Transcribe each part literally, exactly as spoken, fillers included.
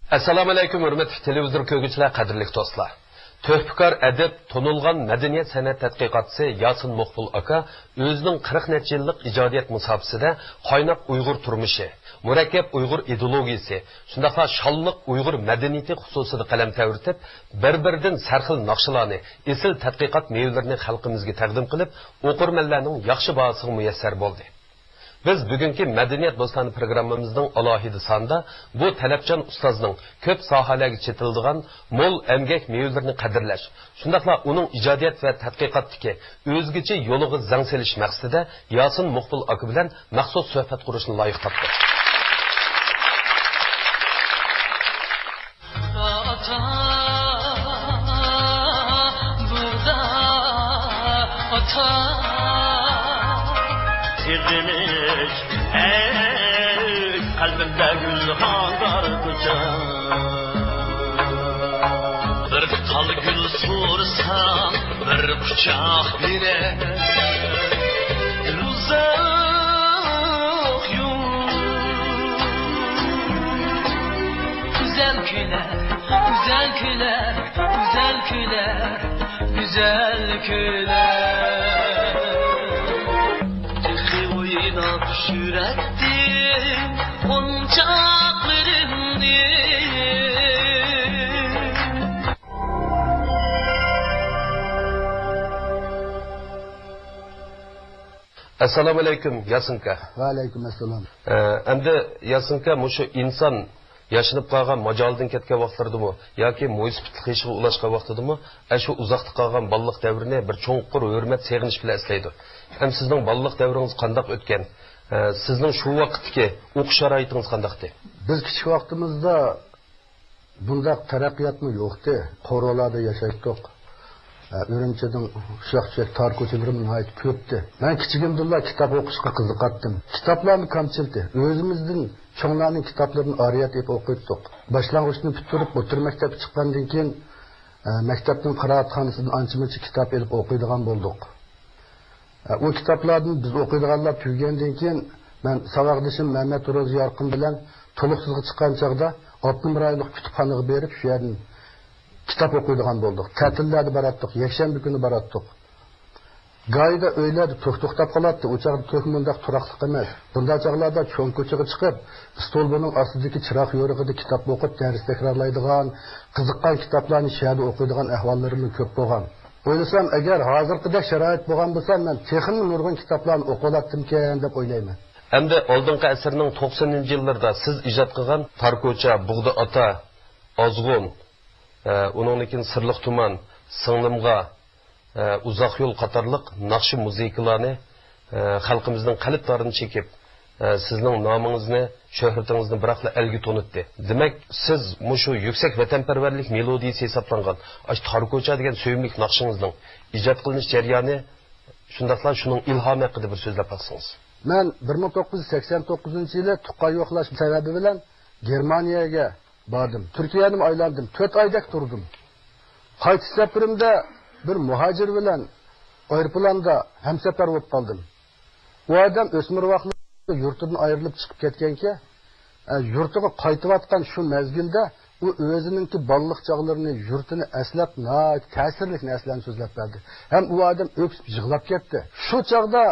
ئەسسالامۇئەلەيكۇم، ھۆرمەتلىك تېلېۋىزور كۆرگۈچىلەر، قەدىرلىك دوستلار! تۆھپىكار ئەدىب، تونۇلغان مەدەنىيەت سەنئەت تەتقىقاتچىسى ياسىن مۇقبۇل ئاكا ئۆزىنىڭ قىرىق نەچچە يىللىق ئىجادىيەت مۇساپىسىدە قايناق ئۇيغۇر تۇرمۇشى، مۇرەككەپ ئۇيغۇر ئىدېئولوگىيىسى، شۇنداقلا شانلىق ئۇيغۇر مەدەنىيىتى خۇسۇسىدا قەلەم تەۋرىتىپ، بىر-بىرىدىن سەرخىل ناخشىلارنى ئېسىل تەتقىقات مېۋىلىرىنى خەلقىمىزگە تەقدىم قىلىپ، ئوقۇرمەنلەرنىڭ ياخشى باھاسىغا مۇيەسسەر بولدى. بىز بۈگۈنكى مەدەنىيەت بوستانى پروگراممىمىزنىڭ ئالاھىدە سانىدا بۇ تەلەپچان ئۇستازنىڭ كۆپ ساھەلەرگە چېتىلىدىغان مول ئەمگەك مېۋىلىرىنى قەدىرلەش، شۇنداقلا ئۇنىڭ ئىجادىيەت ۋە تەتقىقاتتىكى ئۆزگىچە يولىغا زەڭ سېلىش مەقسىتىدە ياسىن مۇقبۇل ئاكا بىلەن مەخسۇس سۆھبەت قۇرۇشنى لايىق تاپتۇق. ئاتا، بۇغدا، ئاتا. سېغىنىش، ئەي، قەلبىمدە گۈلخان تاركوچا. بىر تال گۈل سورىسام، بىر قۇچاق بېرەر. ئۇزاق يول. گۈزەل كۈنلەر، گۈزەل كۈنلەر، گۈزەل كۈنلەر، گۈزەل كۈنلەر. تېخى ئويناپ يۈرەتتىم ئونچاقلىرىمنى. ئەسسالامۇئەلەيكۇم، ياسىنكا. ۋەئەلەيكۇم ئەسسالام. ئە، ئەمدى ياسىنكا، مۇشۇ ئىنسان ياشىنىپ قالغان ماجالىدىن كەتكەن ۋاقىتلىرىدىمۇ ياكى مويسىپىتلىق يېشىغا ئۇلاشقان ۋاقتىدىمۇ، ئە، شۇ ئۇزاقتا قالغان بالىلىق دەۋرىنى بىر چوڭقۇر ھۆرمەت، سېغىنىش بىلەن ئەسلەيدۇ. ئەمدى سىزنىڭ بالىلىق دەۋرىڭىز قانداق ئۆتكەن؟ ئە، سىزنىڭ شۇ ۋاقىتتىكى ئوقۇش شارائىتىڭىز قانداقتى؟ بىز كىچىك ۋاقتىمىزدا بۇنداق تەرەققىياتمۇ يوقتى. قورۇلاردا ياشايتتۇق. ئە، ئۈرۈمچىنىڭ ئۇششاق-چۈششەك تار كوچىلىرىمۇ ناھايىتى كۆپتى. مەن كىچىكىمدىنلا كىتاب ئوقۇشقا قىزىقاتتىم. كىتابلارمۇ كامچىلتى. ئۆزىمىزدىن چوڭلارنىڭ كىتابلىرىنى ئارىيەت ئېلىپ ئوقۇيتتۇق. باشلانغۇچنى پۈتتۈرۈپ، ئوتتۇرا مەكتەپكە چىققاندىن كېيىن، ئە، مەكتەپنىڭ قىرائەتخانىسىدىن ئانچە-مۇنچە كىتاب ئېلىپ ئوقۇيدىغان بولدۇق. ئۇ كىتابلاردىن بىز ئوقۇيدىغانلار تۈگىگەندىن كېيىن، مەن ساۋاقدىشىم مەمەت روزى يارقىن بىلەن تولۇقسىزغا چىققان چاغدا، ئاپتونوم رايونلۇق كۇتۇپخانىغا بېرىپ، شۇ يەردىن كىتاب ئوقۇيدىغان بولدۇق. تەتىللەردە باراتتۇق، يەكشەنبە كۈنى باراتتۇق. گاھىدا ئۆيلەردە توك توختاپ قالاتتى. ئۇ چاغدا توك مۇنداق تۇراقلىق ئەمەس. بۇنداق چاغلاردا چوڭ كوچىغا چىقىپ، ئىستولبىنىڭ ئاستىدىكى چىراغ يورۇقىدا كىتاب ئوقۇپ، دەرس تەكرارلايدىغان، قىزىققان كىتابلارنى شۇ يەردە ئوقۇيدىغان ئەھۋاللىرىممۇ كۆپ بولغان. ئويلىسام، ئەگەر ھازىرقىدەك شارائىت بولغان بولسا، مەن تېخىمۇ نۇرغۇن كىتابلارنى ئوقۇۋالاتتىمكەن دەپ ئويلايمەن. ئەمدى ئالدىنقى ئەسىرنىڭ توقسىنىنچى يىللىرىدا سىز ئىجاد قىلغان تار كوچا، بۇغدا ئاتا، ئازغۇن، ئە، ئۇنىڭدىن كېيىن سىرلىق تۇمان، سىڭلىمغا، ئە، ئۇزاق يول قاتارلىق ناخشا مۇزىكىلارنى، ئە، خەلقىمىزنىڭ قەلب تارىنى چېكىپ، ئە، سىزنىڭ نامىڭىزنى، شۆھرىتىڭىزنى بىراقلا ئەلگە تونۇتتى. دېمەك، سىز مۇشۇ يۈكسەك ۋەتەنپەرۋەرلىك مېلودىيىسى ھېسابلانغان ئاشۇ تار كوچا دېگەن سۆيۈملۈك ناخشىڭىزنىڭ ئىجاد قىلىنىش جەريانى، شۇنداقلا شۇنىڭ ئىلھامى ھەققىدە بىر سۆزلەپ باقسىڭىز. مەن بىر مىڭ توققۇز يۈز سەكسەن توققۇزىنچى يىلى تۇغقان يوقلاش سەۋەبى بىلەن گېرمانىيەگە باردىم. تۈركىيەنىمۇ ئايلاندىم. تۆت ئايدەك تۇردۇم. قايتىش سەپىرىمدە بىر مۇھاجىر بىلەن ئايروپىلاندا ھەمسەپەر بولۇپ قالدىم. ئۇ ئادەم ئۆسمۈر ۋاقتىدا يۇرتىدىن ئايرىلىپ چىقىپ كەتكەنكەن، ئە، يۇرتىغا قايتىۋاتقان شۇ مەزگىلدە ئۇ ئۆزىنىڭكى بالىلىق چاغلىرىنى، يۇرتىنى ئەسلەپ، ناھايىتى تەسىرلىك نەرسىلەرنى سۆزلەپ بەردى. ھەم ئۇ ئادەم ئۆكسۈپ يىغلاپ كەتتى. شۇ چاغدا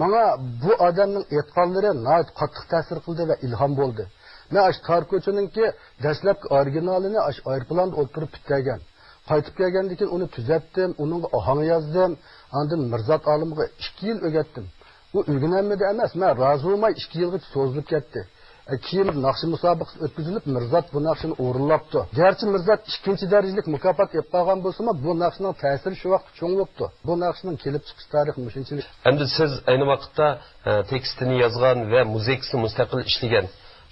ماڭا بۇ ئادەمنىڭ ئېيتقانلىرى ناھايىتى قاتتىق تەسىر قىلدى ۋە ئىلھام بولدى. مەن ئاشۇ تار كوچىنىڭكى دەسلەپكى ئورىگىنالىنى ئاشۇ ئايروپىلاندا ئولتۇرۇپ پۈتتۈرگەن. قايتىپ كەلگەندىن كېيىن ئۇنى تۈزەتتىم، ئۇنىڭغا ئاھاڭ يازدىم. ئاندىن مىرزات ئالىمغا ئىككى يىل ئۆگەتتىم. ئۇ ئۆگىنەلمىدى ئەمەس، مەن رازى بولماي ئىككى يىلغىچە سوزۇلۇپ كەتتى. ئە، كېيىن بىر ناخشا مۇسابىقىسى ئۆتكۈزۈلۈپ، مىرزات بۇ ناخشىنى ئورۇنلاپتۇ. گەرچە مىرزات ئىككىنچى دەرىجىلىك مۇكاپات ئېلىپ قالغان بولسىمۇ، بۇ ناخشىنىڭ تەسىرى شۇ ۋاقىتتا چوڭ بوپتۇ. بۇ ناخشىنىڭ كېلىپ چىقىش تارىخى مۇشۇنچىلىك. ئەمدى سىز ئەينى ۋاقىتتا، ئە، تېكىستىنى يازغان ۋە مۇزىكىسىنى مۇستەقىل ئىشلىگەن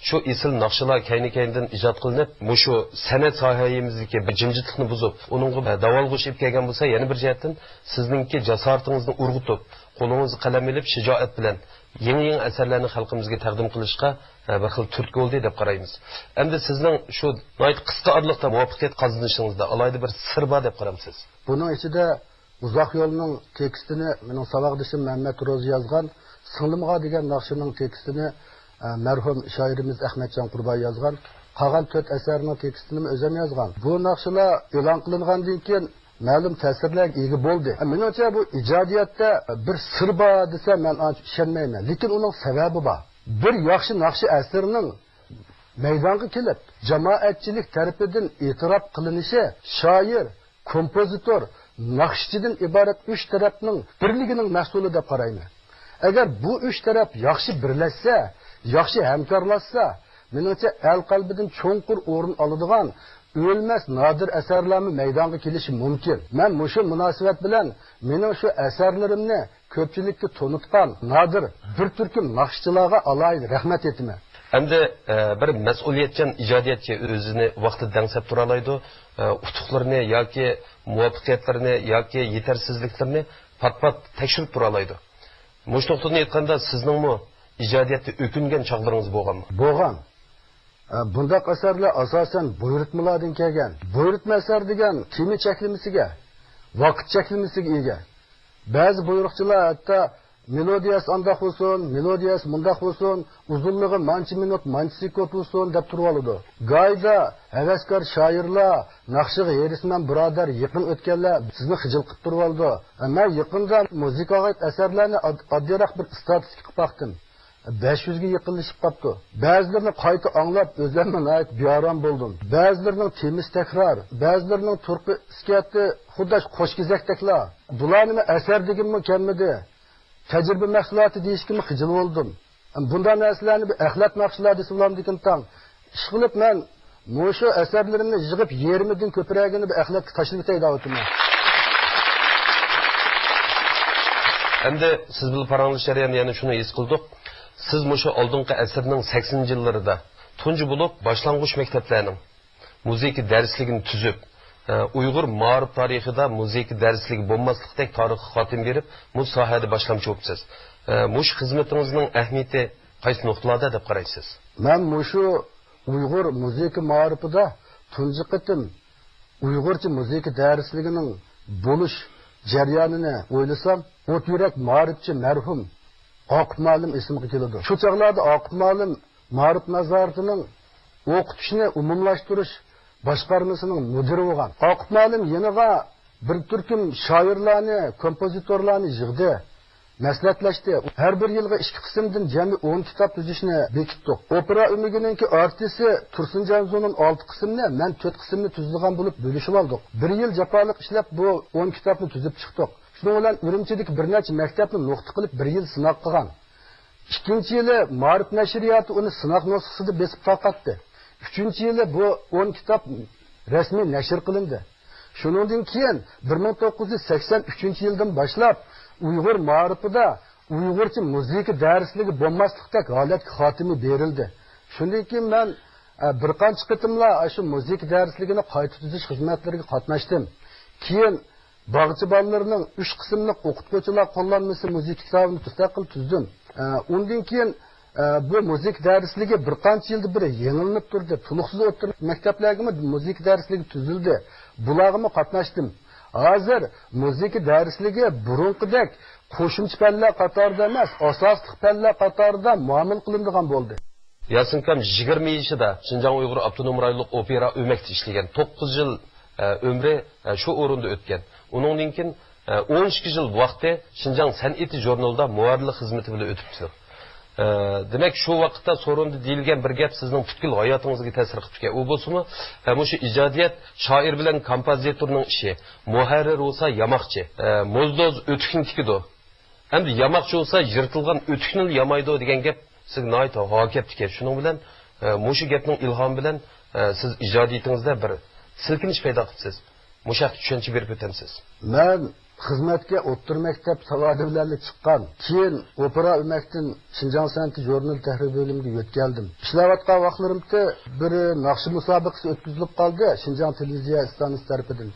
شۇ ئېسىل ناخشىلار كەينى-كەينىدىن ئىجاد قىلىنىپ، مۇشۇ سەنئەت ساھەيىمىزدىكى بىر جىمجىتلىقنى بۇزۇپ، ئۇنىڭغا، ئە، داۋالغۇش ئېلىپ كەلگەن بولسا، يەنە بىر جەھەتتىن سىزنىڭكى جاسارىتىڭىزنى ئۇرغۇتۇپ، قولىڭىزغا قەلەم ئېلىپ، شىجائەت بىلەن يېڭى-يېڭى ئەسەرلەرنى خەلقىمىزگە تەقدىم قىلىشقا، ئە، بىر خىل تۈرتكە بولدى دەپ قارايمىز. ئەمدى سىزنىڭ شۇ ناھايىتى قىسقا ئارىلىقتا مۇۋەپپەقىيەت قازىنىشىڭىزدا ئالاھىدە بىر سىر بار دەپ قارامسىز؟ بۇنىڭ ئىچىدە ئۇزاق يولنىڭ تېكىستىنى مېنىڭ ساۋاقدىشىم مەمەت روزى يازغان، سىڭلىمغا دېگەن ناخشىنىڭ تېكىستىنى، ئە، مەرھۇم شائىرىمىز ئەخمەتجان قۇربان يازغان. قالغان تۆت ئەسەرنىڭ تېكىستىنىمۇ ئۆزۈم يازغان. بۇ ناخشىلار ئېلان قىلىنغاندىن كېيىن مەلۇم تەسىرلەرگە ئىگە بولدى. مېنىڭچە، بۇ ئىجادىيەتتە بىر سىر بار دېسەم، مەن ئانچە ئىشەنمەيمەن. لېكىن ئۇنىڭ سەۋەبى بار. بىر ياخشى ناخشا ئەسىرىنىڭ مەيدانغا كېلىپ، جامائەتچىلىك تەرىپىدىن ئېتىراپ قىلىنىشى شائىر، كومپوزىتور، ناخشىچىدىن ئىبارەت ئۈچ تەرەپنىڭ بىرلىكىنىڭ مەھسۇلى دەپ قارايمەن. ئەگەر بۇ ئۈچ تەرەپ ياخشى بىرلەشسە، ياخشى ھەمكارلاشسا، مېنىڭچە، ئەل قەلبىدىن چوڭقۇر ئورۇن ئالىدىغان ئۆلمەس نادىر ئەسەرلەرمۇ مەيدانغا كېلىشى مۇمكىن. مەن مۇشۇ مۇناسىۋەت بىلەن مېنىڭ شۇ ئەسەرلىرىمنى كۆپچىلىككە تونۇتقان نادىر بىر تۈركۈم ناخشىچىلارغا ئالاھىدە رەھمەت ئېيتىمەن. ئەمدى، ئە، بىر مەسئۇلىيەتچان ئىجادىيەتچى ئۆزىنى ۋاقتىدا دەڭسەپ تۇرالايدۇ. ئە، ئۇتۇقلىرىنى ياكى مۇۋەپپەقىيەتلىرىنى ياكى يېتەرسىزلىكلىرىنى پات-پات تەكشۈرۈپ تۇرالايدۇ. مۇشۇ نۇقتىدىن ئېيتقاندا، سىزنىڭمۇ ئىجادىيەتتە ئۆكۈنگەن چاغلىرىڭىز بولغانمۇ؟ بولغان. ئە، بۇنداق ئەسەرلەر ئاساسەن بۇيرۇتمىلاردىن كەلگەن. بۇيرۇتما ئەسەر دېگەن تېما چەكلىمىسىگە، ۋاقىت چەكلىمىسىگە ئىگە. بەزى بۇيرۇقچىلار ھەتتا مېلودىيەسى ئانداق بولسۇن، مېلودىيەسى مۇنداق بولسۇن، ئۇزۇنلۇقى مانچە مىنۇت، مانچە سېكۇنت بولسۇن دەپ تۇرۇۋالىدۇ. گاھىدا ھەۋەسكار شائىرلار، ناخشىغا ھېرىسمەن بۇرادەر، يېقىن ئۆتكەنلەر سىزنى خىجىل قىلىپ تۇرۇۋالىدۇ. مەن يېقىندا مۇزىكىغا ئائىت ئەسەرلەرنى ئاد-، ئاددىيراق بىر ئىستاتىستىكا قىلىپ باقتىم. بەش يۈزگە يېقىنلىشىپ قاپتۇ. بەزىلىرىنى قايتا ئاڭلاپ، ئۆزۈممۇ ناھايىتى بىئارام بولدۇم. بەزىلىرىنىڭ تېمىسى تەكرار، بەزىلىرىنىڭ تۇرقى ئىسكەتى خۇددى قوش كېزەكتەكلا. بۇلارنىمۇ ئەسەر دېگىنمۇ كەلمىدى. تەجرىبە مەھسۇلاتى دېيىشكىمۇ خىجىل بولدۇم. بۇنداق نەرسىلەرنى بىر ئەخلەت ناخشىلار دېسە بولامدىكىن تاڭ. ئىشقىلىپ مەن مۇشۇ ئەسەرلىرىمنى يىغىپ، يېرىمىدىن كۆپرەكىنى بىر ئەخلەتكە تاشلىۋېتەي دەۋاتىمەن. ئەمدى سىز بىلەن پاراڭلىشىش جەريانىدا يەنە شۇنى ھېس قىلدۇق. سىز مۇشۇ ئالدىنقى ئەسىرنىڭ سەكسىنىنچى يىللىرىدا تۇنجى بولۇپ باشلانغۇچ مەكتەپلەرنىڭ مۇزىكا دەرسلىكىنى تۈزۈپ، ئە، ئۇيغۇر مائارىپ تارىخىدا مۇزىكا دەرسلىكى بولماسلىقتەك تارىخقا خاتىمە بېرىپ، مۇشۇ ساھەدە باشلامچى بوپسىز. ئە، مۇشۇ خىزمىتىڭىزنىڭ ئەھمىيىتى قايسى نۇقتىلاردا دەپ قارايسىز؟ مەن مۇشۇ ئۇيغۇر مۇزىكا مائارىپىدا تۇنجى قېتىم ئۇيغۇرچە مۇزىكا دەرسلىكىنىڭ بولۇش جەريانىنى ئويلىسام، ئوت يۈرەك مائارىپچى مەرھۇم ئاقۇپ مۇئەللىم ئېسىمگە كېلىدۇ. شۇ چاغلاردا ئاقۇپ مۇئەللىم مائارىپ نازارىتىنىڭ ئوقۇتۇشنى ئومۇملاشتۇرۇش باشقارمىسىنىڭ مۇدىرى بولغان. ئاقۇپ مۇئەللىم يېنىغا بىر تۈركۈم شائىرلارنى، كومپوزىتورلارنى يىغدى، مەسلىھەتلەشتى. ھەر بىر يىلغا ئىككى قىسىمدىن جەمئىي ئون كىتاب تۈزۈشنى بېكىتتۇق. ئوپېرا ئۆمىكىنىڭكى ئارتىسى تۇرسۇنجان زۇنۇن ئالتە قىسىمنى، مەن تۆت قىسىمنى تۈزىدىغان بولۇپ بۆلۈشۈۋالدۇق. بىر يىل جاپالىق ئىشلەپ، بۇ ئون كىتابنى تۈزۈپ چىقتۇق. شۇنىڭ بىلەن ئۈرۈمچىدىكى بىر نەچچە مەكتەپنى نۇقتا قىلىپ، بىر يىل سىناق قىلغان. ئىككىنچى يىلى مائارىپ نەشرىياتى ئۇنى سىناق نۇسخىسىدا بېسىپ تارقاتتى. ئۈچىنچى يىلى بۇ ئون كىتاب رەسمىي نەشر قىلىندى. شۇنىڭدىن كېيىن بىر مىڭ توققۇز يۈز سەكسەن ئۈچىنچى يىلدىن باشلاپ ئۇيغۇر مائارىپىدا ئۇيغۇرچە مۇزىكا دەرسلىكى بولماسلىقتەك ھالەتكە خاتىمە بېرىلدى. شۇندىن كېيىن مەن، ئە، بىر قانچە قېتىملا ئاشۇ مۇزىكا دەرسلىكىنى قايتا تۈزۈش خىزمەتلىرىگە قاتناشتىم. كېيىن باغچە بالىلىرىنىڭ ئۈچ قىسىملىق ئوقۇتقۇچىلار قوللانمىسى مۇزىكا كىتابىنى مۇستەقىل تۈزدۈم. ئە، ئۇندىن كېيىن، ئە، بۇ مۇزىكا دەرسلىكى بىر قانچە يىلدا بىر يېڭىلىنىپ تۇردى. تولۇقسىز ئوتتۇرا مەكتەپلەرگىمۇ مۇزىكا دەرسلىكى تۈزۈلدى. بۇلارغىمۇ قاتناشتىم. ھازىر مۇزىكا دەرسلىكى بۇرۇنقىدەك قوشۇمچە پەنلەر قاتارىدا ئەمەس، ئاساسلىق پەنلەر قاتارىدا مۇئامىلە قىلىنىدىغان بولدى. ياسىنكام يىگىرمە يېشىدا شىنجاڭ ئۇيغۇر ئاپتونوم رايونلۇق ئوپېرا ئۆمەكتە ئىشلىگەن. توققۇز يىل، ئە، ئۆمرى، ئە، شۇ ئورۇندا ئۆتكەن. ئۇنىڭدىن كېيىن، ئە، ئون ئىككى يىل ۋاقتى شىنجاڭ سەنئىتى ژۇرنىلىدا مۇھەررىرلىك خىزمىتى بىلەن ئۆتۈپتۇ. ئە، دېمەك، شۇ ۋاقىتتا سورۇندا دېيىلگەن بىر گەپ سىزنىڭ پۈتكۈل ھاياتىڭىزغا تەسىر قىپتىكەن. ئۇ بولسىمۇ، ئە، مۇشۇ ئىجادىيەت شائىر بىلەن كومپوزىتورنىڭ ئىشى. مۇھەررىر بولسا ياماقچى. ئە، موزدوز ئۆتۈكنى تىكىدۇ. ئەمدى ياماقچى بولسا يىرتىلغان ئۆتۈكنىلا يامايدۇ دېگەن گەپ سىزگە ناھايىتى ھاكەپتىكەن. شۇنىڭ بىلەن، ئە، مۇشۇ گەپنىڭ ئىلھامى بىلەن، ئە، سىز ئىجادىيىتىڭىزدە بىر سىلكىنىش پەيدا قىپسىز. مۇشۇ ھەقتە چۈشەنچە بېرىپ ئۆتەمسىز؟ مەن خىزمەتكە ئوتتۇرا مەكتەپ ساۋادى بىلەنلا چىققان. كېيىن ئوپېرا ئۆمەكتىن شىنجاڭ سەنئىتى ژۇرنىلى تەھرىر بۆلۈمىگە يۆتكەلدىم. ئىشلەۋاتقان ۋاقىتلىرىمدا بىر ناخشا مۇسابىقىسى ئۆتكۈزۈلۈپ قالدى شىنجاڭ تېلېۋىزىيە ئىستانسىسى تەرىپىدىن.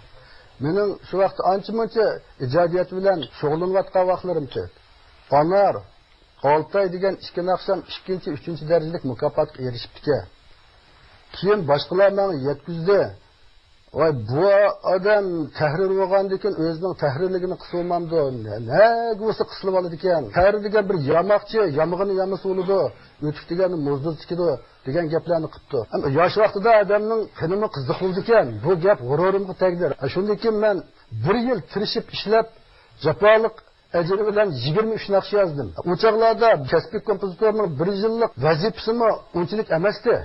مېنىڭ شۇ ۋاقىتتا ئانچە-مۇنچە ئىجادىيەت بىلەن شۇغۇللىنىۋاتقان ۋاقىتلىرىمتى. ئانار ئالتاي دېگەن ئىككى ناخشام ئىككىنچى، ئۈچىنچى دەرىجىلىك مۇكاپاتقا ئېرىشىپتىكەن. كېيىن باشقىلار ماڭا يەتكۈزدى. ۋاي، بۇ ئادەم تەھرىر بولغاندىكىن ئۆزىنىڭ تەھرىرلىكىنى قىسىۋالمامدۇ؟ نە-، نەگە بولسا قىسىلىۋالىدىكەن. تەھرىر دېگەن بىر ياماقچى، يامىغىنى يامىسا بولىدۇ. ئۆتۈك دېگەننى مۇزدا تىكىدۇ دېگەن گەپلەرنى قىپتۇ. ئەمما ياش ۋاقتىدا ئادەمنىڭ قېنىمۇ قىزىق بولىدىكەن. بۇ گەپ غۇرۇرۇمغا تەگدى. شۇندىن كېيىن مەن بىر يىل تىرىشىپ ئىشلەپ، جاپالىق ئەجرى بىلەن يىگىرمە ئۈچ ناخشا يازدىم. ئۇ چاغلاردا كەسپىي كومپوزىتورنىڭ بىر يىللىق ۋەزىپىسىمۇ ئۇنچىلىك ئەمەستى.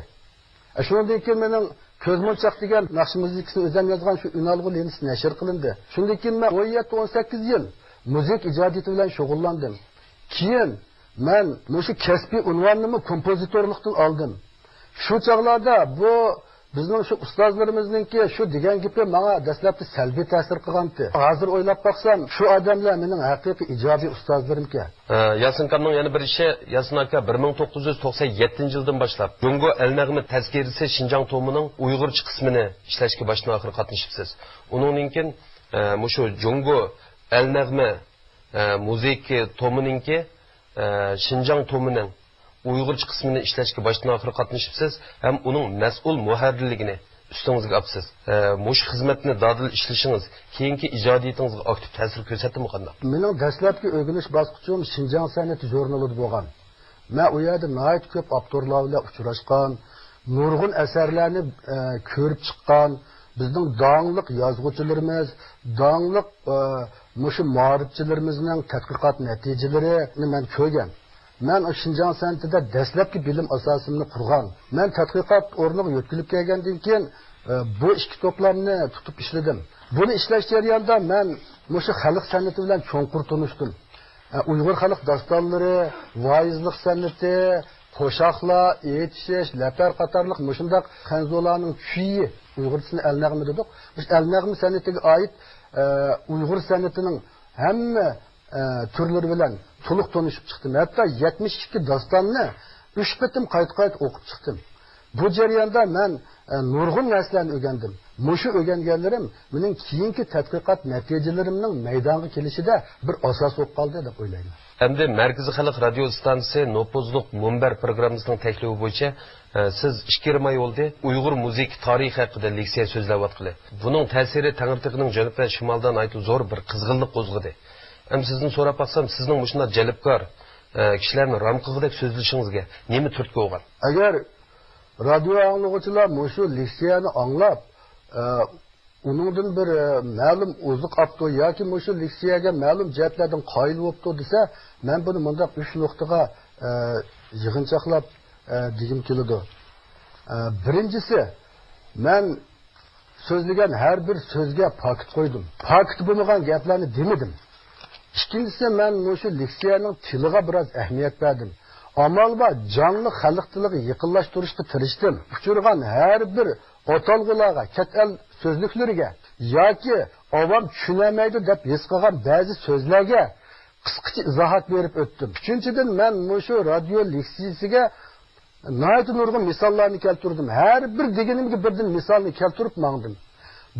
شۇنىڭدىن كېيىن مېنىڭ كۆزمونچاق دېگەن ناخشا مۇزىكىسىنى ئۆزۈم يازغان شۇ ئۈنئالغۇ لېنتىسى نەشر قىلىندى. شۇندىن كېيىن مەن ئون يەتتە، ئون سەككىز يىل مۇزىكا ئىجادىيىتى بىلەن شۇغۇللاندىم. كېيىن مەن مۇشۇ كەسپىي ئۇنۋاننىمۇ كومپوزىتورلۇقتىن ئالدىم. شۇ چاغلاردا بۇ بىزنىڭ شۇ ئۇستازلىرىمىزنىڭكى شۇ دېگەن گېپى ماڭا دەسلەپتە سەلبىي تەسىر قىلغانتى. ھازىر ئويلاپ باقسام، شۇ ئادەملەر مېنىڭ ھەقىقىي ئىجابىي ئۇستازلىرىمكەن. ئە، ياسىن ئاكامنىڭ يەنە بىر ئىشى، ياسىن ئاكا بىر مىڭ توققۇز يۈز توقسەن يەتتىنچى يىلدىن باشلاپ جۇڭگو ئەلنەغمە تەزكىرىسى شىنجاڭ تومىنىڭ ئۇيغۇرچە قىسمىنى ئىشلەشكە باشتىن ئاخىر قاتنىشىپسىز. ئۇنىڭدىن كېيىن، ئە، مۇشۇ جۇڭگو ئەلنەغمە، ئە، مۇزىكا تومىنىڭكى، ئە، شىنجاڭ تومىنىڭ ئۇيغۇرچە قىسمىنى ئىشلەشكە باشتىن ئاخىر قاتنىشىپسىز ھەم ئۇنىڭ مەسئۇل مۇھەررىرلىكىنى ئۈستىڭىزگە ئاپسىز. ئە، مۇشۇ خىزمەتنى دادىل ئىشلىشىڭىز كېيىنكى ئىجادىيىتىڭىزغا ئاكتىپ تەسىر كۆرسەتتىمۇ قانداق؟ مېنىڭ دەسلەپكى ئۆگىنىش باسقۇچۇم شىنجاڭ سەنئىتى ژۇرنىلىدا بولغان. مەن ئۇ يەردە ناھايىتى كۆپ ئاپتورلار بىلەن ئۇچراشقان، نۇرغۇن ئەسەرلەرنى، ئە، كۆرۈپ چىققان، بىزنىڭ داڭلىق يازغۇچىلىرىمىز، داڭلىق، ئە، مۇشۇ مائارىپچىلىرىمىزنىڭ تەتقىقات نەتىجىلىرىنى مەن كۆرگەن. مەن شىنجاڭ سەنئىتىدە دەسلەپكى بىلىم ئاساسىمنى قۇرغان. مەن تەتقىقات ئورنىغا يۆتكىلىپ كەلگەندىن كېيىن، ئە، بۇ ئىككى توپلامنى تۇتۇپ ئىشلىدىم. بۇنى ئىشلەش جەريانىدا مەن مۇشۇ خەلق سەنئىتى بىلەن چوڭقۇر تونۇشتۇم. ئە، ئۇيغۇر خەلق داستانلىرى، ۋائىزلىق سەنئىتى، قوشاقلار، ئېيتىشىش، لەپەر قاتارلىق مۇشۇنداق خەنزۇلارنىڭ كۈيى، ئۇيغۇرچىسىنى ئەلنەغمە دېدۇق. مۇشۇ ئەلنەغمە سەنئىتىگە ئائىت، ئە، ئۇيغۇر سەنئىتىنىڭ ھەممە، ئە، تۈرلىرى بىلەن تولۇق تونۇشۇپ چىقتىم. ھەتتا يەتمىش ئىككى داستاننى ئۈچ قېتىم قايتا-قايتا ئوقۇپ چىقتىم. بۇ جەرياندا مەن، ئە، نۇرغۇن نەرسىلەرنى ئۆگەندىم. مۇشۇ ئۆگەنگەنلىرىم مېنىڭ كېيىنكى تەتقىقات نەتىجىلىرىمنىڭ مەيدانغا كېلىشىدە بىر ئاساس بولۇپ قالدى دەپ ئويلايمەن. ئەمدى مەركىزىي خەلق رادىيو ئىستانسىسى نوپۇزلۇق مۇنبەر پروگراممىسىنىڭ تەكلىپى بويىچە، ئە، سىز ئىككى يېرىم ئاي بولدى ئۇيغۇر مۇزىكا تارىخى ھەققىدە لېكسىيە سۆزلەۋاتقىلى. بۇنىڭ تەسىرى تەڭرىتېغىنىڭ جەنۇب ۋە شىمالىدا ناھايىتى زور بىر قىزغىنلىق قوزغىدى. ئەمدى سىزدىن سوراپ باقسام، سىزنىڭ مۇشۇنداق جەلپكار، ئە، كىشىلەرنى رام قىلغۇدەك سۆزلىشىڭىزگە نېمە تۈرتكە بولغان؟ ئەگەر رادىيو ئاڭلىغۇچىلار مۇشۇ لېكسىيەنى ئاڭلاپ، ئە، ئۇنىڭدىن بىر، ئە، مەلۇم ئوزۇق ئاپتۇ ياكى مۇشۇ لېكسىيەگە مەلۇم جەھەتلەردىن قايىل بوپتۇ دېسە، مەن بۇنى مۇنداق ئۈچ نۇقتىغا، ئە، يىغىنچاقلاپ، ئە، دېگۈم كېلىدۇ. ئە، بىرىنچىسى، مەن سۆزلىگەن ھەر بىر سۆزگە پاكىت قويدۇم. پاكىت بولمىغان گەپلەرنى دېمىدىم. ئىككىنچىسى، مەن مۇشۇ لېكسىيەنىڭ تىلىغا بىراز ئەھمىيەت بەردىم. ئامال بار، جانلىق خەلق تىلىغا يېقىنلاشتۇرۇشقا تىرىشتىم. ئۇچرىغان ھەر بىر ئاتالغۇلارغا، چەت ئەل سۆزلۈكلىرىگە ياكى ئاۋام چۈشىنەلمەيدۇ دەپ ھېس قىلغان بەزى سۆزلەرگە قىسقىچە ئىزاھات بېرىپ ئۆتتۈم. ئۈچىنچىدىن، مەن مۇشۇ رادىيو لېكسىيىسىگە ناھايىتى نۇرغۇن مىساللارنى كەلتۈردۈم. ھەر بىر دېگىنىمگە بىردىن مىسالنى كەلتۈرۈپ ماڭدىم.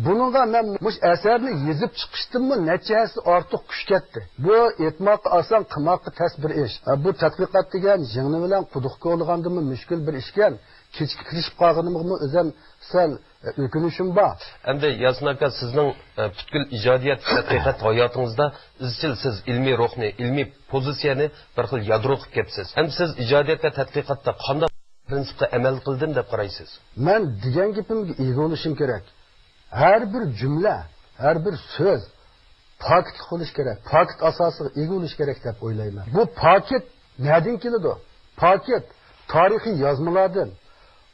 بۇنىڭغا مەن مۇشۇ ئەسەرنى يېزىپ چىقىشتىنمۇ نەچچە ھەسسە ئارتۇق كۈچ كەتتى. بۇ ئېيتماققا ئاسان، قىلماققا تەس بىر ئىش. بۇ تەتقىقات دېگەن يىڭنە بىلەن قۇدۇق كولىغاندىنمۇ مۈشكۈل بىر ئىشكەن. كېچىكىپ كېلىشىپ قالغىنىمغىمۇ ئۆزۈم سەل، ئە، ئۆكۈنۈشۈم بار. ئەمدى ياسىن ئاكا، سىزنىڭ، ئە، پۈتكۈل ئىجادىيەت تەتقىقات ھاياتىڭىزدا ئىزچىل سىز ئىلمىي روھنى، ئىلمىي پوزىتسىيەنى بىر خىل يادرو قىلىپ كەپسىز. ئەمدى سىز ئىجادىيەت ۋە تەتقىقاتتا قانداق پىرىنسىپقا ئەمەل قىلدىم دەپ قارايسىز؟ مەن دېگەن گېپىمگە ئىگە بولۇشۇم كېرەك. ھەر بىر جۈملە، ھەر بىر سۆز پاكىتلىق بولۇشى كېرەك، پاكىت ئاساسىغا ئىگە بولۇشى كېرەك دەپ ئويلايمەن. بۇ پاكىت نەدىن كېلىدۇ؟ پاكىت تارىخىي يازمىلاردىن،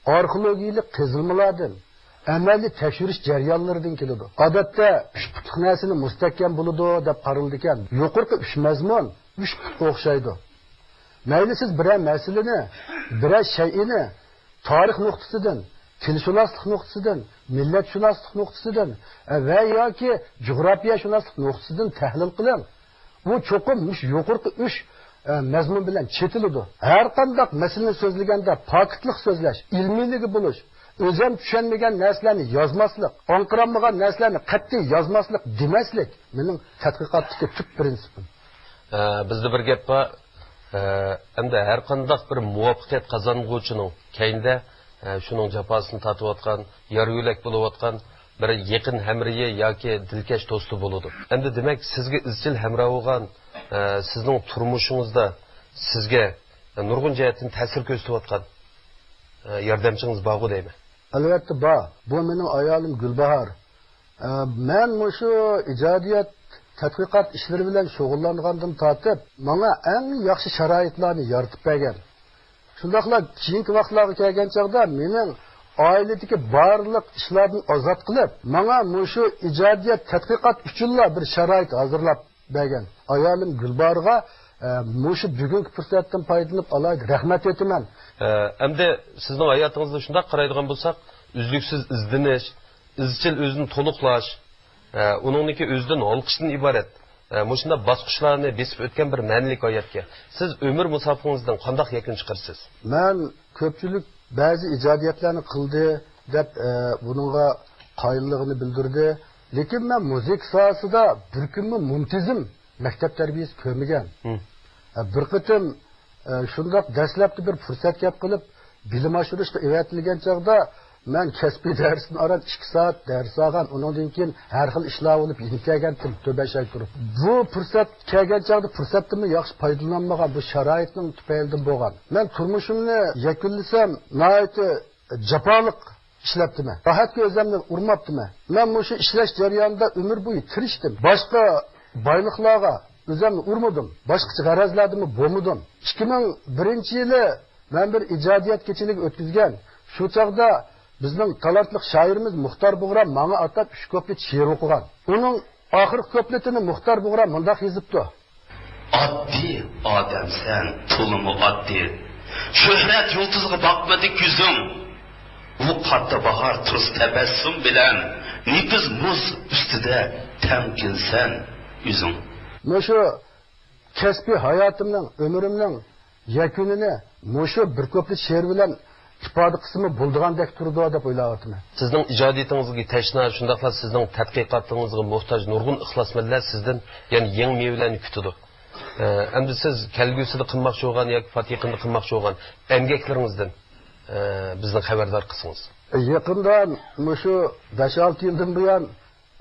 ئارخېئولوگىيەلىك قېزىلمىلاردىن، ئەمەلىي تەكشۈرۈش جەريانلىرىدىن كېلىدۇ. ئادەتتە ئۈچ پۇتلۇق نەرسىنى مۇستەھكەم بولىدۇ دەپ قارىلىدىكەن. يۇقىرىقى ئۈچ مەزمۇن ئۈچ پۇتقا ئوخشايدۇ. مەيلى سىز بىرەر مەسىلىنى، بىرەر شەيئىنى تارىخ نۇقتىسىدىن، تىلشۇناسلىق نۇقتىسىدىن، مىللەتشۇناسلىق نۇقتىسىدىن، ئە، ۋە ياكى جۇغراپىيەشۇناسلىق نۇقتىسىدىن تەھلىل قىلىڭ. بۇ چوقۇم مۇشۇ يۇقىرىقى ئۈچ، ئە، مەزمۇن بىلەن چېتىلىدۇ. ھەر قانداق مەسىلىنى سۆزلىگەندە پاكىتلىق سۆزلەش، ئىلمىيلىكى بولۇش، ئۆزەم چۈشەنمىگەن نەرسىلەرنى يازماسلىق، ئاڭقىرالمىغان نەرسىلەرنى قەتئىي يازماسلىق دېمەسلىك مېنىڭ تەتقىقاتتىكى تۈپ پىرىنسىپىم. ئە، بىزدە بىر گەپ بار. ئە، ئەمدى ھەر قانداق بىر مۇۋەپپەقىيەت قازانغۇچىنىڭ كەينىدە، ئە، شۇنىڭ جاپاسىنى تارتىۋاتقان، يار يۆلەك بولۇۋاتقان بىر يېقىن ھەمراھى ياكى دىلكەش دوستى بولىدۇ. ئەمدى دېمەك، سىزگە ئىزچىل ھەمراھ بولغان، ئە، سىزنىڭ تۇرمۇشىڭىزدا سىزگە نۇرغۇن جەھەتتىن تەسىر كۆرسىتىۋاتقان، ئە، ياردەمچىڭىز بارغۇ دەيمەن. ئەلۋەتتە بار. بۇ مېنىڭ ئايالىم گۈلباھار. ئە، مەن مۇشۇ ئىجادىيەت، تەتقىقات ئىشلىرى بىلەن شۇغۇللانغاندىن تارتىپ، ماڭا ئەڭ ياخشى شارائىتلارنى يارىتىپ بەرگەن. شۇنداقلا كېيىنكى ۋاقىتلارغا كەلگەن چاغدا مېنىڭ ئائىلىدىكى بارلىق ئىشلاردىن ئازاد قىلىپ، ماڭا مۇشۇ ئىجادىيەت، تەتقىقات ئۈچۈنلا بىر شارائىت ھازىرلاپ بەرگەن ئايالىم گۈلبارغا، ئە، مۇشۇ بۈگۈنكى پۇرسەتتىن پايدىلىنىپ ئالاھىدە رەھمەت ئېيتىمەن. ئە، ئەمدى سىزنىڭ ھاياتىڭىزنى شۇنداق قارايدىغان بولساق، ئۈزلۈكسىز ئىزدىنىش، ئىزچىل ئۆزىنى تولۇقلاش، ئە، ئۇنىڭدىكى ئۆزىدىن ھالقىشتىن ئىبارەت، ئە، مۇشۇنداق باسقۇچلارنى بېسىپ ئۆتكەن بىر مەنىلىك ھاياتكەن. سىز ئۆمۈر مۇساپىڭىزدىن قانداق يەكۈن چىقىرىسىز؟ مەن كۆپچىلىك بەزى ئىجادىيەتلەرنى قىلدى دەپ، ئە، بۇنىڭغا قايىللىقىنى بىلدۈردى. لېكىن مەن مۇزىكا ساھەسىدە بىر كۈنمۇ مۇنتىزىم مەكتەپ تەربىيەسى كۆرمىگەن. ھىم. ئە، بىر قېتىم، ئە، شۇنداق دەسلەپتە بىر پۇرسەت كەپ قېلىپ، بىلىم ئاشۇرۇشقا ئەۋەتىلگەن چاغدا، مەن كەسپىي دەرستىن ئاران ئىككى سائەت دەرس ئالغان، ئۇنىڭدىن كېيىن ھەر خىل ئىشلار بولۇپ يېنىپ كەلگەنتىم، تۆت بەش ئاي تۇرۇپ. بۇ پۇرسەت كەلگەن چاغدا پۇرسەتتىنمۇ ياخشى پايدىلىنالمىغان، بۇ شارائىتنىڭ تۈپەيلىدىن بولغان. مەن تۇرمۇشۇمنى يەكۈنلىسەم، ناھايىتى جاپالىق ئىشلەپتىمەن. راھەتكە ئۆزۈمنى ئۇرماپتىمەن. مەن مۇشۇ ئىشلەش جەريانىدا ئۆمۈر بويى تىرىشتىم. باشقا بايلىقلارغا ئۆزۈمنى ئۇرمىدىم. باشقىچە غەرەزلەردىمۇ بولمىدىم. ئىككى مىڭ بىرىنچى يىلى مەن بىر ئىجادىيەت كېچىلىكى ئۆتكۈزگەن. شۇ چاغدا بىزنىڭ تالانتلىق شائىرىمىز مۇختار بۇغرا ماڭا ئاتاپ ئۈچ كۇپلېت شېئىر ئوقۇغان. ئۇنىڭ ئاخىرقى كۇپلېتىنى مۇختار بۇغرا مۇنداق يېزىپتۇ. ئاددىي ئادەمسەن، تولىمۇ ئاددىي. شۆھرەت يۇلتۇزىغا باقمىدى كۆزۈڭ. بۇ قاتتا باھار تۇرسا تەبەسسۇم بىلەن، نېپىز مۇز ئۈستىدە تەمكىنسەن ئۆزۈڭ. مۇشۇ كەسپىي ھاياتىمنىڭ، ئۆمرۈمنىڭ يەكۈنىنى مۇشۇ بىر كۇپلېت شېئىر بىلەن ئىپادە قىلسىمۇ بولىدىغاندەك تۇرىدۇ دەپ ئويلاۋاتىمەن. سىزنىڭ ئىجادىيىتىڭىزگە تەشنا، شۇنداقلا سىزنىڭ تەتقىقاتىڭىزغا موھتاج نۇرغۇن ئىخلاسمەنلەر سىزدىن يەنە يېڭى مېۋىلەرنى كۈتىدۇ. ئە، ئەمدى سىز كەلگۈسىدە قىلماقچى بولغان ياكى پات يېقىندا قىلماقچى بولغان ئەمگەكلىرىڭىزدىن، ئە، بىزنى خەۋەردار قىلسىڭىز. يېقىندا مۇشۇ بەش-ئالتە يىلدىن بۇيان،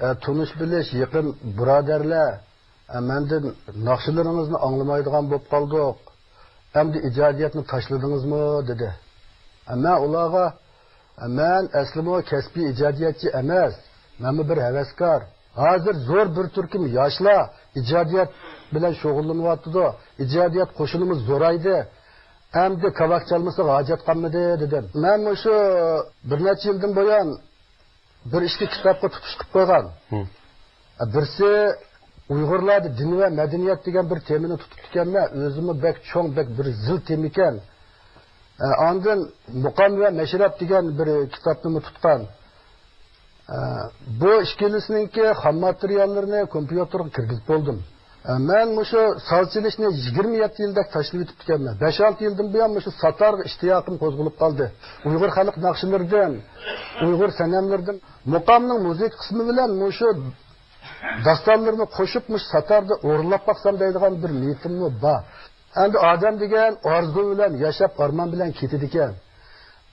ئە، تونۇش-بىلىش، يېقىن بۇرادەرلەر، ئە، مەندىن ناخشىلىرىڭىزنى ئاڭلىمايدىغان بولۇپ قالدۇق. ئەمدى ئىجادىيەتنى تاشلىدىڭىزمۇ؟ دېدى. ئە، مەن ئۇلارغا، ئە، مەن ئەسلىمۇ كەسپىي ئىجادىيەتچى ئەمەس. مەنمۇ بىر ھەۋەسكار. ھازىر زور بىر تۈركۈم ياشلار ئىجادىيەت بىلەن شۇغۇللىنىۋاتىدۇ. ئىجادىيەت قوشۇنىمىز زورايدى. ئەمدى كاۋاك چالمىسىغا ھاجەت قالمىدى، دېدىم. مەن مۇشۇ بىر نەچچە يىلدىن بۇيان بىر ئىككى كىتابقا تۇتۇش قىلىپ قويغان. ھىم. بىرسى ئۇيغۇرلاردا دىن ۋە مەدەنىيەت دېگەن بىر تېمىنى تۇتۇپتىكەنمەن. ئۆزىمۇ بەك چوڭ، بەك بىر زىل تېمىكەن. ئاندىن مۇقام ۋە مەشرەپ دېگەن بىر كىتابنىمۇ تۇتقان. بۇ ئىككىلىسىنىڭكى خام ماتېرىياللىرىنى كومپيۇتېرغا كىرگۈزۈپ بولدۇم. مەن مۇشۇ ساز چېلىشنى يىگىرمە يەتتە يىلدەك تاشلىۋېتىپتىكەنمەن. بەش-ئالتە يىلدىن بۇيان مۇشۇ ساتارغا ئىشتىياقىم قوزغىلىپ قالدى. ئۇيغۇر خەلق ناخشىلىرىدىن، ئۇيغۇر سەنەملىرىدىن، مۇقامنىڭ مۇزىكا قىسمى بىلەن مۇشۇ داستانلىرىنى قوشۇپ، مۇشۇ ساتاردا ئورۇنلاپ باقسام دەيدىغان بىر نىيىتىممۇ بار. ئەمدى ئادەم دېگەن ئارزۇ بىلەن ياشاپ، ئارمان بىلەن كېتىدىكەن.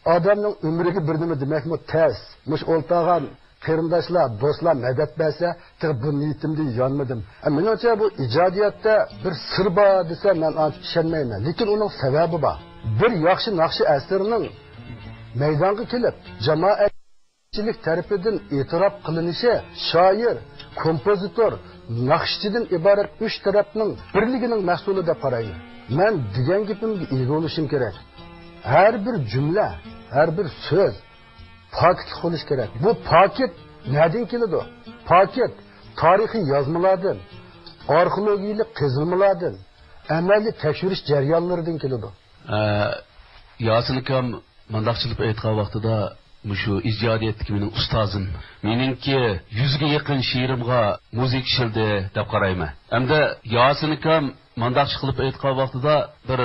ئادەمنىڭ ئۆمرىگە بىر نېمە دېمەكمۇ تەس. مۇشۇ ئولتۇرغان قېرىنداشلار، دوستلار مەدەت بەرسە، تېخى بۇ نىيىتىمدىن يانمىدىم. مېنىڭچە، بۇ ئىجادىيەتتە بىر سىر بار دېسە، مەن ئانچە ئىشەنمەيمەن. لېكىن ئۇنىڭ سەۋەبى بار. بىر ياخشى ناخشا ئەسىرىنىڭ مەيدانغا كېلىپ، جامائەتچىلىك تەرىپىدىن ئېتىراپ قىلىنىشى شائىر، كومپوزىتور، ناخشىچىدىن ئىبارەت ئۈچ تەرەپنىڭ بىرلىكىنىڭ مەھسۇلى دەپ قارايمەن. مەن دېگەن گېپىمگە ئىگە بولۇشۇم كېرەك. ھەر بىر جۈملە، ھەر بىر سۆز پاكىتلىق بولۇشى كېرەك. بۇ پاكىت نەدىن كېلىدۇ؟ پاكىت تارىخىي يازمىلاردىن، ئارخېئولوگىيەلىك قېزىلمىلاردىن، ئەمەلىي تەكشۈرۈش جەريانلىرىدىن كېلىدۇ. ئە، ياسىن ئاكام مۇنداقچە قىلىپ ئېيتقان ۋاقتىدا، مۇشۇ ئىجادىيەتتىكى مېنىڭ ئۇستازىم، مېنىڭكى يۈزگە يېقىن شېئىرىمغا مۇزىكا ئىشلىدى دەپ قارايمەن. ئەمدى ياسىن ئاكام مۇنداقچە قىلىپ ئېيتقان ۋاقتىدا، بىر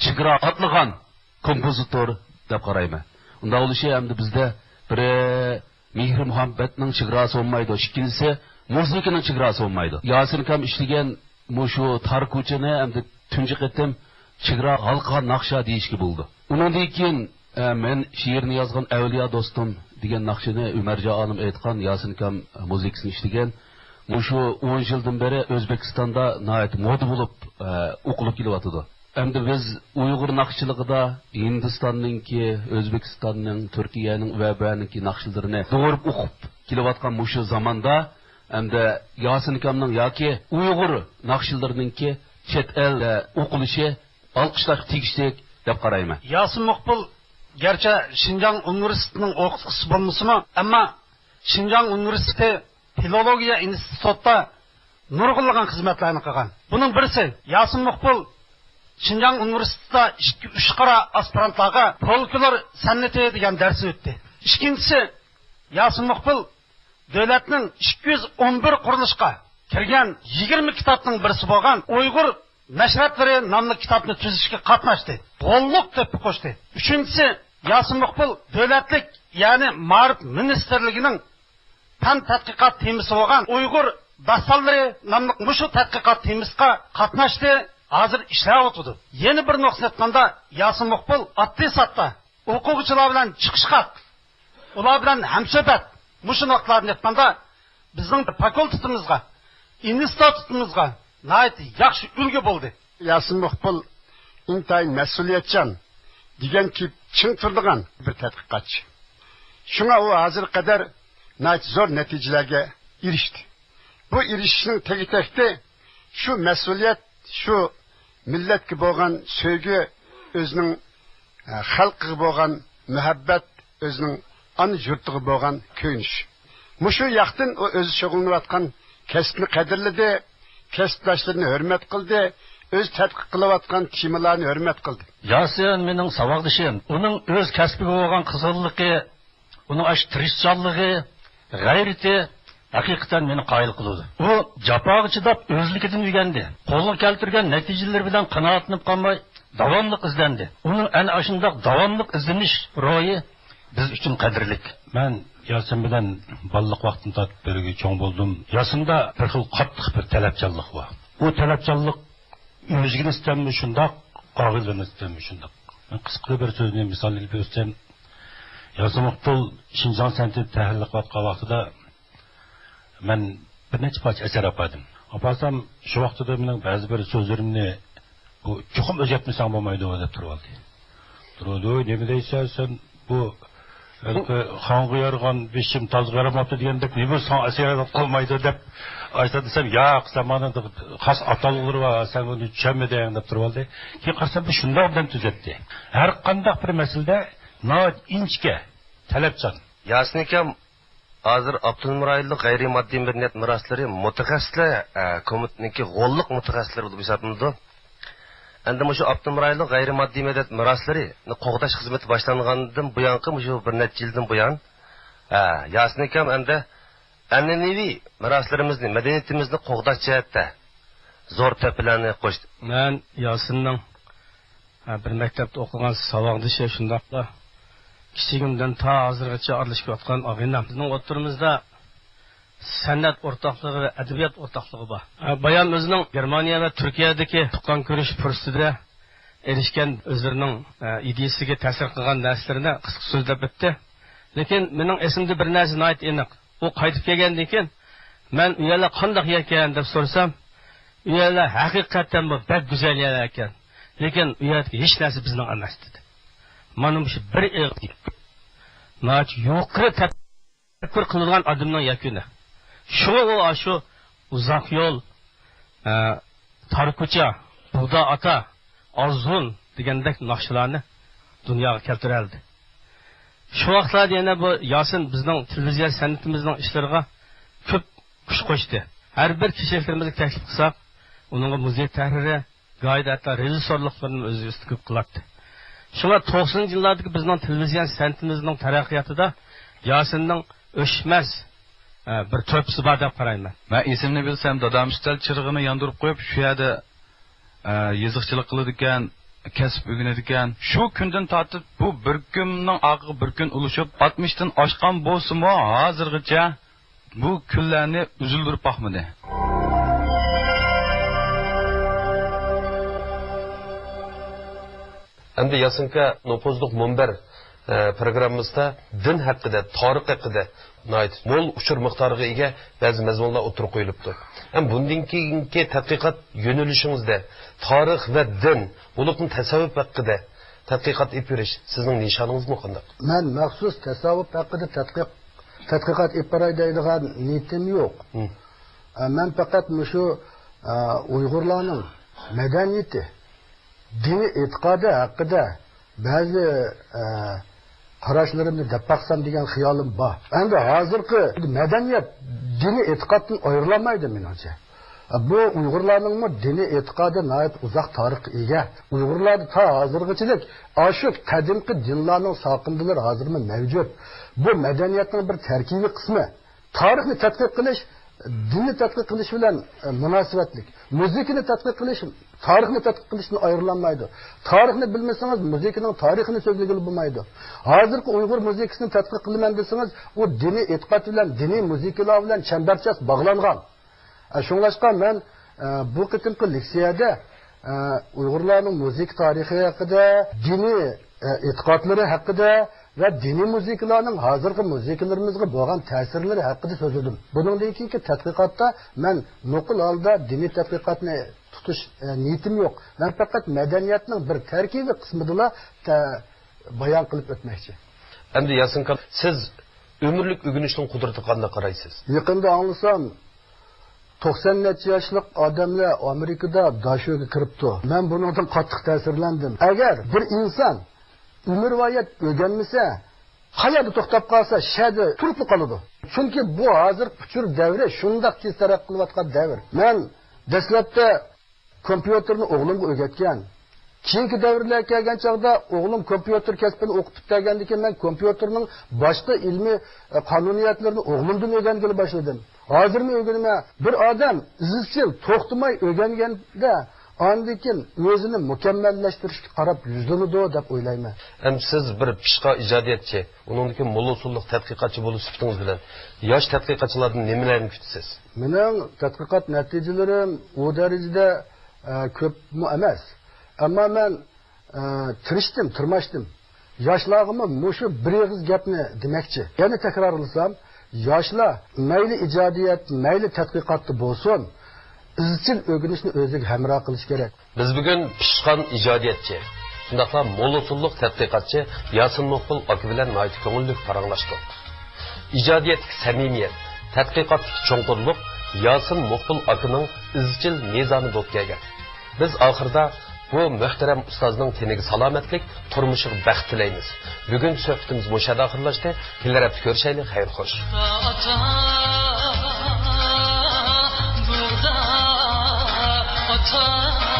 چېگرا ئاتلىغان كومپوزىتور دەپ قارايمەن. ئۇنداق بولۇشى ئەمدى بىزدە بىرى مېھرى مۇھەببەتنىڭ چېگراسى بولمايدۇ، ئىككىنچىسى مۇزىكىنىڭ چېگراسى بولمايدۇ. ياسىن ئاكام ئىشلىگەن مۇشۇ تار كوچىنى ئەمدى تۇنجى قېتىم چېگرا ھالقىغان ناخشا دېيىشكە بولىدۇ. ئۇنىڭدىن كېيىن، ئە، مەن شېئىرنى يازغان ئەۋلىيا دوستۇم دېگەن ناخشىنى ئۆمەرجان ئالىم ئېيتقان، ياسىن ئاكام مۇزىكىسىنى ئىشلىگەن. مۇشۇ ئون يىلدىن بېرى ئۆزبېكىستاندا ناھايىتى مودا بولۇپ، ئە، ئوقۇلۇپ كېلىۋاتىدۇ. ئەمدى بىز ئۇيغۇر ناخشىچىلىقىدا ھىندىستاننىڭكى، ئۆزبېكىستاننىڭ، تۈركىيەنىڭ ۋە بۇنىڭكى ناخشىلىرىنى دوغرۇپ ئوقۇپ كېلىۋاتقان مۇشۇ زاماندا، ئەمدى ياسىن ئاكامنىڭ ياكى ئۇيغۇر ناخشىلىرىنىڭكى چەت ئەلدە ئوقۇلۇشى ئالقىشلاشقا تېگىشلىك دەپ قارايمەن. ياسىن مۇقبىل گەرچە شىنجاڭ ئۇنىۋېرسىتېتىنىڭ ئوقۇتقۇچىسى بولمىسىمۇ، ئەمما شىنجاڭ ئۇنىۋېرسىتېتى فىلولوگىيە ئىنستىتۇتىدا نۇرغۇنلىغان خىزمەتلەرنى قىلغان. بۇنىڭ بىرسى، ياسىن مۇقبىل شىنجاڭ ئۇنىۋېرسىتېتىدا ئىككى، ئۈچ قارا ئاسپىرانتلارغا فولكلور سەنئىتى دېگەن دەرسنى ئۆتتى. ئىككىنچىسى، ياسىن مۇقبىل دۆلەتنىڭ ئىككى يۈز ئون بىر قۇرۇلۇشقا كىرگەن يىگىرمە كىتابنىڭ بىرسى بولغان ئۇيغۇر نەشرىياتلىرى ناملىق كىتابنى تۈزۈشكە قاتناشتى. غوللۇق تۆھپە قوشتى. ئۈچىنچىسى، ياسىن مۇقبىل دۆلەتلىك، يەنى مائارىپ مىنىستىرلىكىنىڭ پەن تەتقىقات تېمىسى بولغان ئۇيغۇر داستانلىرى ناملىق مۇشۇ تەتقىقات تېمىسىغا قاتناشتى، ھازىر ئىشلەۋاتىدۇ. يەنە بىر نۇقتىنى ئېيتقاندا، ياسىن مۇقبىل ئاددىي ساددا ئوقۇغۇچىلار بىلەن چىقىشقاق، ئۇلار بىلەن ھەمسۆھبەت، مۇشۇ نۇقتىلارنى ئېيتقاندا، بىزنىڭ فاكۇلتېتىمىزغا، ئىنستىتۇتىمىزغا ناھايىتى ياخشى ئۈلگە بولدى. ياسىن مۇقبىل ئىنتايىن مەسئۇلىيەتچان، دېگەن كېپى چىڭ تۇرىدىغان بىر تەتقىقاتچى. شۇڭا ئۇ ھازىرغا قەدەر ناھايىتى زور نەتىجىلەرگە ئېرىشتى. بۇ ئېرىشىشنىڭ تېگى-تەكتى شۇ مەسئۇلىيەت، شۇ مىللەتكە بولغان سۆيگۈ، ئۆزىنىڭ، ئە، خەلقىگە بولغان مۇھەببەت، ئۆزىنىڭ ئانا يۇرتىغا بولغان كۆيۈنۈش. مۇشۇ ياقتىن ئۇ ئۆزى شۇغۇللىنىۋاتقان كەسىپنى قەدىرلىدى، كەسىپداشلىرىنى ھۆرمەت قىلدى، ئۆزى تەتقىق قىلىۋاتقان تېمىلارنى ھۆرمەت قىلدى. ياسىن مېنىڭ ساۋاقدىشىم. ئۇنىڭ ئۆز كەسپىگە بولغان قىزغىنلىقى، ئۇنىڭ ئاشۇ تىرىشچانلىقى، غەيرىتى ھەقىقەتەن مېنى قايىل قىلىدۇ. ئۇ جاپاغا چىداپ، ئۆزلۈكىدىن ئۆگەندى. قولغا كەلتۈرگەن نەتىجىلىرى بىلەن قانائەتلىنىپ قالماي، داۋاملىق ئىزدەندى. ئۇنىڭ ئەنە ئاشۇنداق داۋاملىق ئىزدىنىش روھى بىز ئۈچۈن قەدىرلىك. مەن ياسىن بىلەن بالىلىق ۋاقتىدىن تارتىپ بىرگە چوڭ بولدۇم. ياسىندا بىر خىل قاتتىق بىر تەلەپچانلىق بار. بۇ تەلەپچانلىق ئۆزىگە نىسبەتەنمۇ شۇنداق، ئاغىنىلىرىغا نىسبەتەنمۇ شۇنداق. مەن قىسقىچە بىر سۆزنى مىسال ئېلىپ ئۆتسەم، ياسىن مۇقبىل شىنجاڭ سەنئىتىنى تەھرىرلەپ قىلىۋاتقان ۋاقتىدا مەن بىر نەچچە پارچە ئەسەر ئاپاردىم. ئاپارسام، شۇ ۋاقتىدا مېنىڭ بەزى بىر سۆزلىرىمنى، «بۇ چوقۇم ئۆزگەرتمىسەڭ بولمايدۇ» دەپ تۇرۇۋالدى. تۇرۇۋالدى، «ۋوي، نېمە دەيسەن سەن؟ بۇ ھېلىقى خانغا يارىغان بېشىم تازغا يارىماپتۇ دېگەندەك، نېمە ساڭا ئەسەر يارىدىغان قالمايدۇ» دەپ ئاشۇنداق دېسەم، «ياق، سەن مانا خاس ئاتالغۇلىرى بار، سەن ئۇنى چۈشەنمىدىڭ» دەپ تۇرۇۋالدى. كېيىن قارىسام، بۇ شۇنداق ئوبدان تۈزەتتى. ھەر قانداق بىر مەسىلىدە ناھايىتى ئىنچىكە، تەلەپچان. ياسىن ئاكام ھازىر ئاپتونوم رايونلۇق غەيرىي ماددىي مەدەنىيەت مىراسلىرى مۇتەخەسسىسلەر، ئە، كومىتېتىنىڭكى غوللۇق مۇتەخەسسىسلىرى بولۇپ ھېسابلىنىدۇ. ئەمدى مۇشۇ ئاپتونوم رايونلۇق غەيرىي ماددىي مەدەنىيەت مىراسلىرىنى قوغداش خىزمىتى باشلانغاندىن بۇيانقى مۇشۇ بىر نەچچە يىلدىن بۇيان، ئە، ياسىن ئاكام ئەمدى ئەنئەنىۋى مىراسلىرىمىزنى، مەدەنىيىتىمىزنى قوغداش جەھەتتە زور تۆھپىلەرنى قوشتى. مەن ياسىننىڭ ھە، بىر مەكتەپتە ئوقۇغان ساۋاقدىشى، شۇنداقلا كىچىكىمدىن تا ھازىرغىچە ئارىلىشىپ كېلىۋاتقان ئاغىنەم. بىزنىڭ ئوتتۇرىمىزدا سەنئەت ئورتاقلىقى ۋە ئەدەبىيات ئورتاقلىقى بار. ھە، بايام ئۆزىنىڭ گېرمانىيە ۋە تۈركىيەدىكى تۇغقان كۆرۈش پۇرسىتىدە ئېرىشكەن ئۆزلىرىنىڭ، ھە، ئىدىيىسىگە تەسىر قىلغان نەرسىلىرىنى قىسقا سۆزلەپ ئۆتتى. لېكىن مېنىڭ ئېسىمدە بىر نەرسە ناھايىتى ئېنىق. ئۇ قايتىپ كەلگەندىن كېيىن، مەن ئۇ يەرلەر قانداق يەركەن دەپ سورىسام، ئۇ يەرلەر ھەقىقەتەنمۇ بەك گۈزەل يەرلەر ئىكەن. لېكىن ئۇ يەردىكى ھېچ نەرسە بىزنىڭ ئەمەس دېدى. مانا مۇشۇ بىر ئېغىز ناھايىتى يۇقىرى تەپەككۇر قىلىدىغان ئادەمنىڭ يەكۈنى. شۇڭا ئۇ ئاشۇ ئۇزاق يول، ئە، تار كوچا، بۇغدا ئاتا، ئازغۇن دېگەندەك ناخشىلارنى دۇنياغا كەلتۈرەلىدى. شۇ ۋاقىتلاردا يەنە بۇ ياسىن بىزنىڭ تېلېۋىزىيە سەنئىتىمىزنىڭ ئىشلىرىغا كۆپ كۈچ قوشتى. ھەر بىر كېچىلىكلىرىمىزگە تەكلىپ قىلساق، ئۇنىڭغا مۇزىكا تەھرىرى، گاھىدا ھەتتا رېژىسسورلۇقلىرىنى ئۆزى ئۈستىگە قىلاتتى. شۇڭا توقسىنىنچى يىللاردىكى بىزنىڭ تېلېۋىزىيە سەنئىتىمىزنىڭ تەرەققىياتىدا ياسىننىڭ ئۆچمەس، ئە، بىر تۆھپىسى بار دەپ قارايمەن. مەن ئېسىمنى بىلسەم، دادام ئۈستەل چىرىغىنى ياندۇرۇپ قويۇپ، شۇ يەردە، ئە، يېزىقچىلىق قىلىدىكەن، كەسىپ ئۆگىنىدىكەن. شۇ كۈندىن تارتىپ بۇ بىر كۈننىڭ ئارقىغا بىر كۈن ئۇلىشىپ، ئاتمىشتىن ئاشقان بولسىمۇ، ھازىرغىچە بۇ كۈنلەرنى ئۈزۈلدۈرۈپ باقمىدى. ئەمدى ياسىنكا نوپۇزلۇق مۇنبەر ئە، پروگراممىمىزدا دىن ھەققىدە، تارىخ ھەققىدە ناھايىتى مول ئۇچۇر مىقدارىغا ئىگە بەزى مەزمۇنلار ئوتتۇرىغا قويۇلۇپتۇ. ھەم بۇندىن كېيىنكى تەتقىقات يۆنىلىشىڭىزدە تارىخ ۋە دىن، بولۇپمۇ تەسەۋۋۇپ ھەققىدە تەتقىقات ئېلىپ بېرىش سىزنىڭ نىشانىڭىزمۇ قانداق؟ مەن مەخسۇس تەسەۋۋۇپ ھەققىدە تەتقىق-، تەتقىقات ئېلىپ باراي دەيدىغان نىيىتىم يوق. ھىم. ئە، مەن پەقەت مۇشۇ، ئە، ئۇيغۇرلارنىڭ مەدەنىيىتى، دىنىي ئېتىقادى ھەققىدە بەزى، ئە، قاراشلىرىمنى دەپ باقسام دېگەن خىيالىم بار. ئەمدى ھازىرقى مەدەنىيەت دىنىي ئېتىقادتىن ئايرىلالمايدۇ مېنىڭچە. بۇ ئۇيغۇرلارنىڭمۇ دىنىي ئېتىقادى ناھايىتى ئۇزاق تارىخقا ئىگە. ئۇيغۇرلاردا تا ھازىرغىچىلىك ئاشۇ قەدىمكى دىنلارنىڭ ساقىندىلىرى ھازىرمۇ مەۋجۇت. بۇ مەدەنىيەتنىڭ بىر تەركىبىي قىسمى. تارىخنى تەتقىق قىلىش دىننى تەتقىق قىلىش بىلەن، ئە، مۇناسىۋەتلىك. مۇزىكىنى تەتقىق قىلىش تارىخنى تەتقىق قىلىشتىن ئايرىلالمايدۇ. تارىخنى بىلمىسىڭىز، مۇزىكىنىڭ تارىخىنى سۆزلىگىلى بولمايدۇ. ھازىرقى ئۇيغۇر مۇزىكىسىنى تەتقىق قىلىمەن دېسىڭىز، ئۇ دىنىي ئېتىقاد بىلەن، دىنىي مۇزىكىلار بىلەن چەمبەرچاس باغلانغان. ئە، شۇڭلاشقا مەن، ئە، بۇ قېتىمقى لېكسىيەدە، ئە، ئۇيغۇرلارنىڭ مۇزىكا تارىخى ھەققىدە، دىنىي، ئە، ئېتىقادلىرى ھەققىدە ۋە دىنىي مۇزىكىلارنىڭ ھازىرقى مۇزىكىلىرىمىزغا بولغان تەسىرلىرى ھەققىدە سۆزلىدىم. بۇنىڭدىن كېيىنكى تەتقىقاتتا مەن نوقۇل ھالدا دىنىي تەتقىقاتنى تۇتۇش، ئە، نىيىتىم يوق. مەن پەقەت مەدەنىيەتنىڭ بىر تەركىبىي قىسمىدىلا تە-، بايان قىلىپ ئۆتمەكچى. ئەمدى ياسىن ئاكا، سىز ئۆمۈرلۈك ئۆگىنىشنىڭ قۇدرىتىگە قانداق قارايسىز؟ يېقىندا ئاڭلىسام، توقسان نەچچە ياشلىق ئادەملەر ئامېرىكىدا داشۆگە كىرىپتۇ. مەن بۇنىڭدىن قاتتىق تەسىرلەندىم. ئەگەر بىر ئىنسان ئۆمۈرۋايەت ئۆگەنمىسە، قەيەردە توختاپ قالسا، شەدە تۇرۇپلا قالىدۇ. چۈنكى بۇ ھازىرقى ئۇچۇر دەۋرى شۇنداق تېز تەرەققىي قىلىۋاتقان دەۋر. مەن دەسلەپتە كومپيۇتېرنى ئوغلۇمغا ئۆگەتكەن. كېيىنكى دەۋرلەرگە كەلگەن چاغدا ئوغلۇم كومپيۇتېر كەسپىنى ئوقۇپ پۈتتۈرگەندىن كېيىن، مەن كومپيۇتېرنىڭ باشقا ئىلمىي، ئە، قانۇنىيەتلىرىنى ئوغلۇمدىن ئۆگەنگىلى باشلىدىم. ھازىرمۇ ئۆگىنىمەن. بىر ئادەم ئىزچىل، توختىماي ئۆگەنگەندە، ئاندىن كېيىن ئۆزىنى مۇكەممەللەشتۈرۈشكە قاراپ يۈزلىنىدۇ دەپ ئويلايمەن. ئەمدى سىز بىر پىشقان ئىجادىيەتچى، ئۇنىڭدىكى مول ئۇسۇللۇق تەتقىقاتچى بولۇش سۈپىتىڭىز بىلەن ياش تەتقىقاتچىلاردىن نېمىلەرنى كۈتىسىز؟ مېنىڭ تەتقىقات نەتىجىلىرىم ئۇ دەرىجىدە، ئە، كۆپمۇ ئەمەس. ئەمما مەن، ئە، تىرىشتىم، تىرماشتىم. ياشلارغىمۇ مۇشۇ بىر ئېغىز گەپنى دېمەكچى. يەنە تەكرارلىسام، ياشلار مەيلى ئىجادىيەت، مەيلى تەتقىقاتتا بولسۇن، ئىزچىل ئۆگىنىشنى ئۆزىگە ھەمراھ قىلىشى كېرەك. بىز بۈگۈن پىشقان ئىجادىيەتچى، شۇنداقلا مول ئۇسۇللۇق تەتقىقاتچى ياسىن مۇقبۇل ئاكا بىلەن ناھايىتى كۆڭۈللۈك پاراڭلاشتۇق. ئىجادىيەتتىكى سەمىمىيەت، تەتقىقاتتىكى چوڭقۇرلۇق ياسىن مۇقبۇل ئاكىنىڭ ئىزچىل مىزانى بولۇپ كەلگەن. بىز ئاخىرىدا بۇ مۆھتەرەم ئۇستازنىڭ تېنىگە سالامەتلىك، تۇرمۇشىغا بەخت تىلەيمىز. بۈگۈنكى سۆھبىتىمىز مۇشۇ يەردە ئاخىرلاشتى. كېلەر ھەپتە كۆرۈشەيلى. خەير خوش. ئاتا، بۇغدا، ئاتا.